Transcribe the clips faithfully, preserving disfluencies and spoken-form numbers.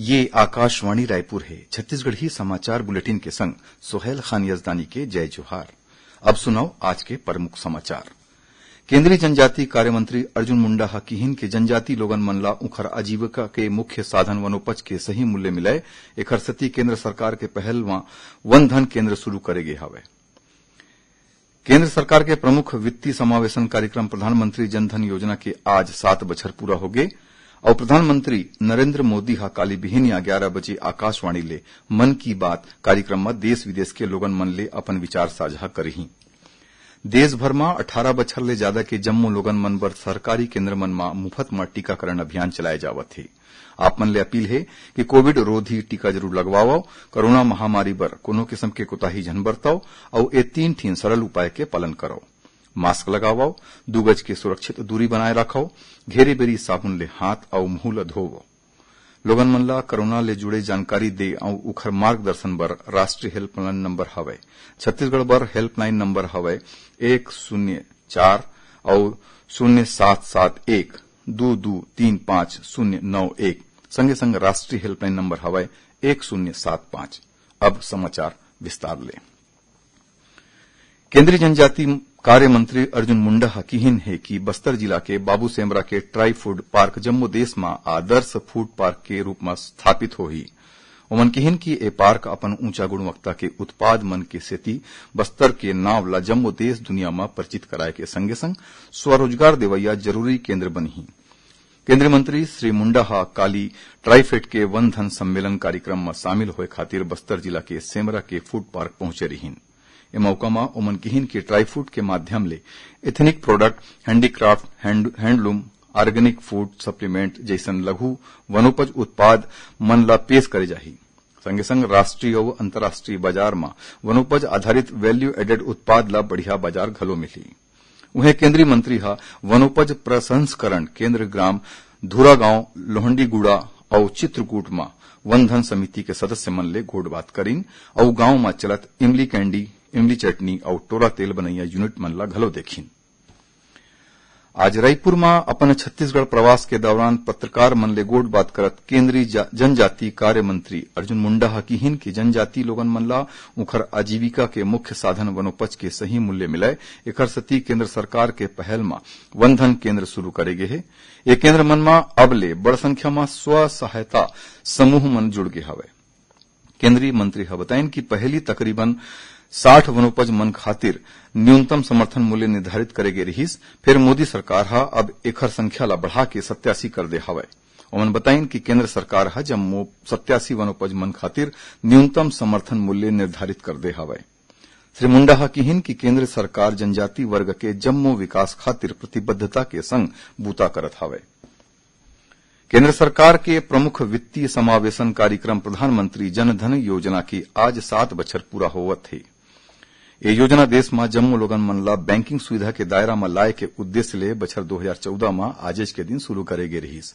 ये आकाशवाणी रायपुर हे। छत्तीसगढ़ी समाचार बुलेटिन के संग सोहेल खान यजदानी के जय जोहार। अब सुनव आज के प्रमुख समाचार। केंद्रीय जनजाति कार्य मंत्री अर्जुन मुंडा ह किहिन के जनजाति लोगन मन ला उंखर आजीविका के मुख्य साधन वनोपज के सही मूल्य मिलय, एखर सेती केंद्र सरकार के पहल म वन धन केंद्र शुरू करे गे हवय। केंद्र सरकार के प्रमुख वित्तीय समावेशन कार्यक्रम प्रधानमंत्री जन धन योजना के आज सात बछर पूरा होगे। अउ प्रधानमंत्री नरेंद्र मोदी ह काली बिहिनिया ग्यारह बजे आकाशवाणी ले मन की बात कार्यक्रम म देश विदेश के लोगन मन ले अपन विचार साझा करही। देश भर म अठारह बछर ले जादा के जम्मो लोगन मन बर सरकारी केंद्र मन म मुफ्त म टीकाकरण अभियान चलाए जावत हे। आप मन ले अपील हे कि कोविड रोधी टीका जरूर लगवावव, कोरोना महामारी बर कोनो किसम के कोताही झन बरतव अउ ए तीन ठिन सरल उपाय के पालन करव। मास्क लगावव, दू गज के सुरक्षित दूरी बनाए राखव, घेरी बेरी साबुन ले हाथ अउ मुंह ल धोवव। लोगन मन ल कोरोना ले जुड़े जानकारी दे अउ उखर मार्गदर्शन बर राष्ट्रीय हेल्पलाइन नंबर हवय। छत्तीसगढ़ बर हेल्पलाइन नंबर हवय एक शून्य चार अउ शून्य सात सात एक दू दू तीन पाँच शून्य नौ एक। संगे संग राष्ट्रीय हेल्पलाइन नंबर हवय एक शून्य सात पाँच। अब समाचार विस्तार ले। केंद्रीय जनजाति कार्य मंत्री अर्जुन मुंडा ह किहिन हे कि बस्तर जिला के बाबू सेमरा के ट्राई फूड पार्क जम्मो देश म आदर्श फूड पार्क के रूप म स्थापित होही। ओमन किहिन कि ए पार्क अपन ऊंचा गुणवत्ता के उत्पाद मन के सेती बस्तर के नाव ल जम्मो देश दुनिया म परिचित कराए के संगे संग स्वरोजगार देवइया जरूरी केंद्र बनही। केंद्रीय मंत्री श्री मुंडा ह काली ट्राइफेड के वन धन सम्मेलन कार्यक्रम म शामिल होए खातिर बस्तर जिला के सेमरा के फूड पार्क पहुंचे रिहिन। ए मौका म ओमन किहिन कि ट्राई फूड के माध्यम ले ethnic product, handicraft, hand-, handloom, organic food supplement जइसन लघु वनोपज उत्पाद मन ला पेश करे जाही। संगे संग राष्ट्रीय अउ अंतर्राष्ट्रीय बाजार म वनोपज आधारित वैल्यू एडेड उत्पाद ला बढ़िया बाजार घलो मिलही। उहें केंद्रीय मंत्री ह वनोपज प्रसंस्करण केंद्र ग्राम धुरागांव, लोहंडीगुड़ा अउ चित्रकूट म वन धन समिति के सदस्य मन ले गोठबात करिन अउ गांव म चलत इमली कैंडी, इमली चटनी अउ टोरा तेल बनइया यूनिट मन ला घलो देखिन। आज रईपुर म अपन छत्तीसगढ़ प्रवास के दौरान पत्रकार मन ले गोठबात करत केंद्रीय जा-, जनजाति कार्य मंत्री अर्जुन मुंडा ह किहिन कि जनजाति लोगन मन ला उंखर आजीविका के मुख्य साधन वनोपज के सही मूल्य मिलय, एखर सेती केंद्र सरकार के पहल म वन धन केंद्र शुरू करे गे हे। ये केंद्र मन म अब ले बड़ संख्या म स्व सहायता समूह मन जुड़ गे हवय। केंद्रीय मंत्री ह बताइन कि पहली तकरीबन साठ वनोपज मन खातिर न्यूनतम समर्थन मूल्य निर्धारित करे गे रिहिस, फेर मोदी सरकार ह अब एखर संख्या ला बढ़ा के सत्यासी कर दे हवय। ओमन बताइन कि केंद्र सरकार ह जम्मो सत्यासी वनोपज मन खातिर न्यूनतम समर्थन मूल्य निर्धारित कर दे हवय। श्री मुंडा ह किहिन कि केंद्र सरकार जनजाति वर्ग के जम्मो विकास खातिर प्रतिबद्धता के संग बूता करत हवय। केंद्र सरकार के प्रमुख वित्तीय समावेशन कार्यक्रम प्रधानमंत्री जन धन योजना के आज सात बछर पूरा होवत हे। ये योजना देश म जम्मो लोगन मन ला बैंकिंग सुविधा के दायरा म लाए के उद्देश्य ले बछर दो हज़ार चौदह म आजेच के दिन शुरू करे गे रिहिस।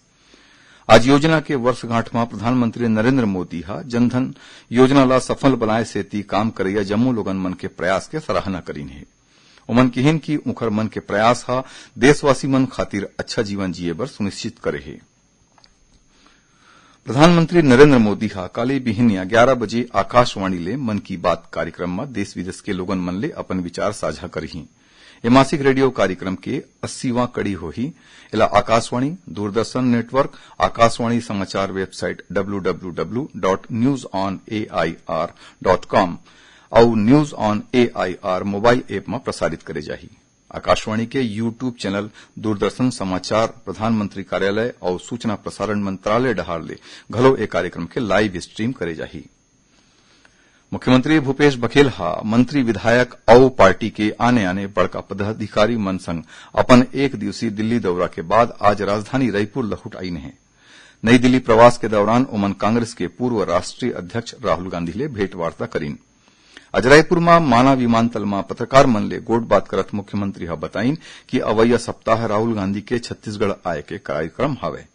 आज योजना के वर्षगांठ म प्रधानमंत्री नरेंद्र मोदी ह जन धन योजना ला सफल बनाए सेती काम करइया जम्मो लोगन मन के प्रयास के सराहना करिन हे। ओमन किहिन कि उंखर मन के प्रयास ह देशवासी मन खातिर अच्छा जीवन जिए बर सुनिश्चित करे हे। प्रधानमंत्री नरेंद्र मोदी ह काली बिहिनिया ग्यारह बजे आकाशवाणी ले मन की बात कार्यक्रम म देश विदेश के लोगन मन ले अपन विचार साझा करही। ए मासिक रेडियो कार्यक्रम के अस्सीवां कड़ी होही। एला आकाशवाणी, दूरदर्शन नेटवर्क, आकाशवाणी समाचार website W W W dot news on A I R dot com अउ news on A I R mobile app म प्रसारित करे जाही। आकाशवाणी के YouTube चैनल, दूरदर्शन समाचार, प्रधानमंत्री कार्यालय अउ सूचना प्रसारण मंत्रालय डहार ले घलो ए कार्यक्रम के लाइव स्ट्रीम करे जाही। मुख्यमंत्री भूपेश बघेल ह मंत्री, विधायक अउ पार्टी के आने-आने बड़का पदाधिकारी मन संग अपन एक दिवसीय दिल्ली दौरा के बाद आज राजधानी रईपुर लहुट आइन हे। नई दिल्ली प्रवास के दौरान ओमन कांग्रेस के पूर्व राष्ट्रीय अध्यक्ष राहुल गांधी ले भेंट वार्ता करिन। आज रायपुर म माना विमानतल म पत्रकार मन ले गोठबात करत मुख्यमंत्री ह बताइन कि अवइया सप्ताह राहुल गांधी के छत्तीसगढ़ आए के कार्यक्रम हवय।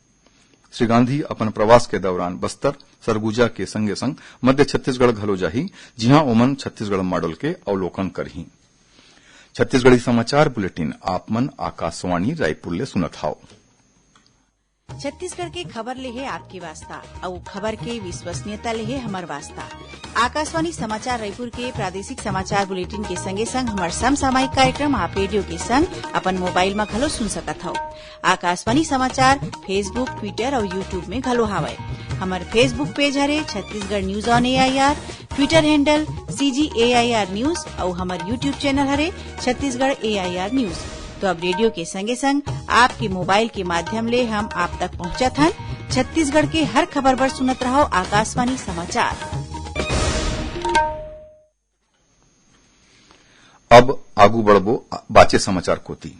श्री गांधी अपन प्रवास के दौरान बस्तर, सरगुजा के संगे संग मध्य छत्तीसगढ़ घलो जाही, जिहां ओमन छत्तीसगढ़ मॉडल के अवलोकन करही। छत्तीसगढ़ी समाचार बुलेटिन आप मन आकाशवाणी रायपुर ले सुनत हव। छत्तीसगढ़ के खबर ले हे आपके वास्ता, अउ खबर के विश्वसनीयता ले हे हमर वास्ता। आकाशवाणी समाचार रायपुर के प्रादेशिक समाचार बुलेटिन के संगे संग हमर समसामयिक कार्यक्रम आप रेडियो के संग अपन मोबाइल म घलो सुन सकत हव। आकाशवाणी समाचार Facebook, Twitter अउ YouTube में घलो हावय। हमर Facebook पेज हरे Chhattisgarh news on AIR, Twitter handle CG AIR news अउ हमर YouTube चैनल हरे छत्तीसगढ़ एआईआर न्यूज। तो अब रेडियो के संगे संग आपके मोबाइल के माध्यम ले हम आप तक पहुंचत हन। छत्तीसगढ़ के हर खबर बर सुनत रहव आकाशवाणी समाचार। अब आगू बढ़बो बाचे समाचार कोति।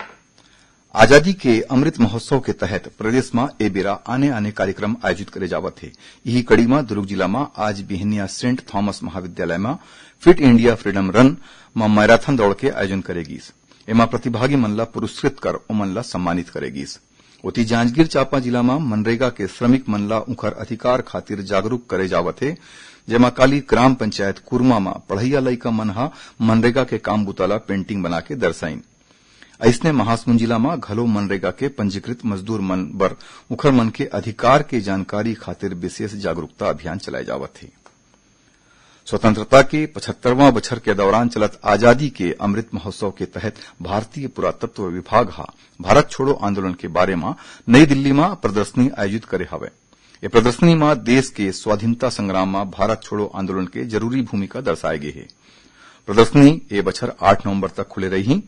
आजादी के अमृत महोत्सव के तहत प्रदेश म ए बेरा आने-आने कार्यक्रम आयोजित करे जावत हे। इही कड़ी म दुर्ग जिला म आज बिहनिया सेंट थॉमस महाविद्यालय म फिट इंडिया फ्रीडम रन म मैराथन दौड़ के आयोजन करे गीस। एमा प्रतिभागी मन ल पुरस्कृत कर ओमन ल सम्मानित करे गीस। ओती जांजगीर चांपा जिला म मनरेगा के श्रमिक मन ल उंखर अधिकार खातिर जागरूक करे जावत हे, जेमा काली ग्राम पंचायत कुरमा म पढ़इया लइका मन ह मनरेगा के काम बुता ल पेंटिंग बना के दर्शाइन। अइसने महासमुंद जिला म घलो मनरेगा के पंजीकृत मजदूर मन बर उंखर मन के अधिकार के जानकारी खातिर विशेष जागरूकता अभियान चलाए जावत हे। स्वतंत्रता के पचहत्तरवां बछर के दौरान चलत आजादी के अमृत महोत्सव के तहत भारतीय पुरातत्व विभाग ह भारत छोड़ो आंदोलन के बारे म नई दिल्ली म प्रदर्शनी आयोजित करे हवय। ए प्रदर्शनी म देश के स्वाधीनता संग्राम म भारत छोड़ो आंदोलन के जरूरी भूमिका दर्शाए गे हे। प्रदर्शनी ए बछर आठ नवंबर तक खुले रही।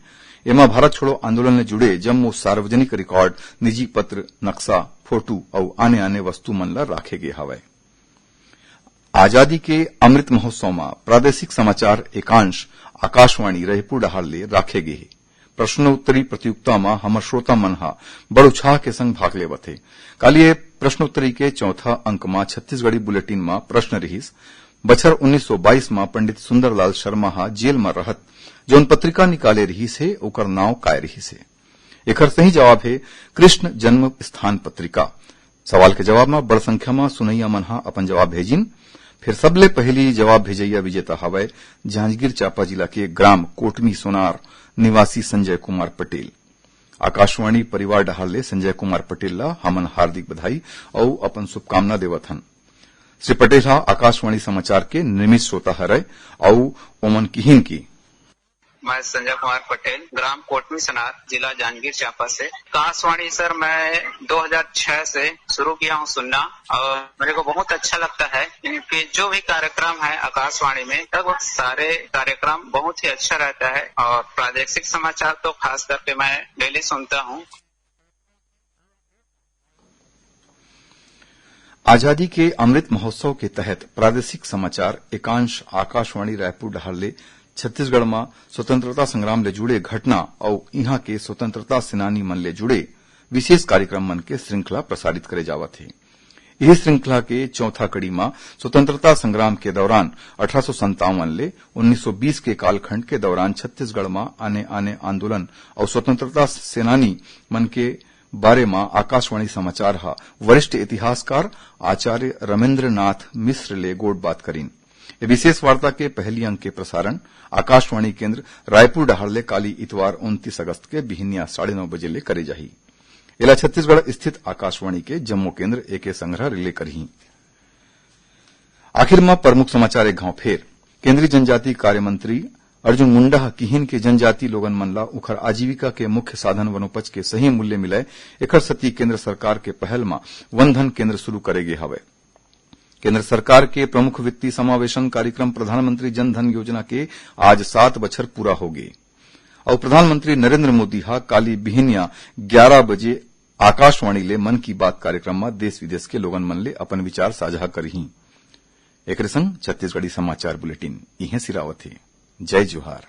एमा भारत छोड़ो आंदोलन ले जुड़े जम्मो सार्वजनिक रिकॉर्ड, निजी पत्र, नक्शा, फोटो अउ आने-आने वस्तु मन ल राखे गे हवय। आजादी के अमृत महोत्सव म प्रादेशिक समाचार एकांश आकाशवाणी रईपुर डहार ले राखे गे हे। प्रश्नोत्तरी प्रतियोगिता म हमर श्रोता मन ह बड़ उत्साह के संग भाग लेवत हे। काली ये प्रश्नोत्तरी के चौथा अंक म छत्तीसगढ़ी बुलेटिन म प्रश्न रिहिस, बछर उन्नीस सौ बाईस म पंडित सुंदरलाल शर्मा ह जेल म रहत जौन पत्रिका निकाले रिहिस हे, ओकर नांव काय रिहिस हे? एखर सही जवाब हे कृष्ण जन्म स्थान पत्रिका। सवाल के जवाब म बड़ संख्या म सुनइया मन ह अपन जवाब भेजिन। फेर सबले पहिली जवाब भेजइया विजेता हवय जांजगीर चांपा जिला के ग्राम कोटमी सोनार निवासी संजय कुमार पटेल। आकाशवाणी परिवार डहार ले संजय कुमार पटेल ल हमन हार्दिक बधाई अउ अपन शुभकामना देवत हन। श्री पटेल ह आकाशवाणी समाचार के नियमित श्रोता हरय अउ ओमन किहिन कि मैं संजय कुमार पटेल, ग्राम कोटमी सनार, जिला जांजगीर चांपा से। आकाशवाणी सर, मैं दो हज़ार छह से शुरू किया हूँ सुनना और मेरे को बहुत अच्छा लगता है। इनके जो भी कार्यक्रम है आकाशवाणी में, लगभग सारे कार्यक्रम बहुत ही अच्छा रहता है और प्रादेशिक समाचार तो खास करके मैं डेली सुनता हूँ। आजादी के अमृत महोत्सव के तहत प्रादेशिक समाचार एकांश आकाशवाणी रायपुर डहार ले छत्तीसगढ़ म स्वतंत्रता संग्राम ले जुड़े घटना अउ इहां के स्वतंत्रता सेनानी मन ले जुड़े विशेष कार्यक्रम मन के श्रृंखला प्रसारित करे जावत हे। इही श्रृंखला के चौथा कड़ी म स्वतंत्रता संग्राम के दौरान अठारह सौ संतावन ले उन्नीस सौ बीस के कालखंड के दौरान छत्तीसगढ़ म आने-आने आंदोलन अउ स्वतंत्रता सेनानी मन के बारे म आकाशवाणी समाचार ह वरिष्ठ इतिहासकार आचार्य रमेंद्रनाथ मिश्र ले गोठबात करिन। ए विशेष वार्ता के पहली अंक के प्रसारण आकाशवाणी केंद्र रायपुर डहार ले काली इतवार उनतीस अगस्त के बिहनिया साढ़े नौ बजे ले करे जाही। एला छत्तीसगढ़ स्थित आकाशवाणी के जम्मो केंद्र एके संघरा रिले करही। आखिर म प्रमुख समाचार एक घांव फेर। केंद्रीय जनजाति कार्य मंत्री अर्जुन मुंडा ह किहिन के जनजाति लोगन मन ला उखर आजीविका के मुख्य साधन वनोपज के सही मूल्य मिलय, एखर सेती केंद्र सरकार के पहल म वन धन केंद्र शुरू करे गे हवय। केंद्र सरकार के प्रमुख वित्तीय समावेशन कार्यक्रम प्रधानमंत्री जन धन योजना के आज सात बछर पूरा होगे। अउ प्रधानमंत्री नरेंद्र मोदी ह काली बिहनिया ग्यारा बजे आकाशवाणी ले मन की बात कार्यक्रम म देश विदेश के लोगन मन ले अपन विचार साझा करही। एकरे संग छत्तीसगढ़ी समाचार बुलेटिन इहें सिरावत हे। जय जोहार।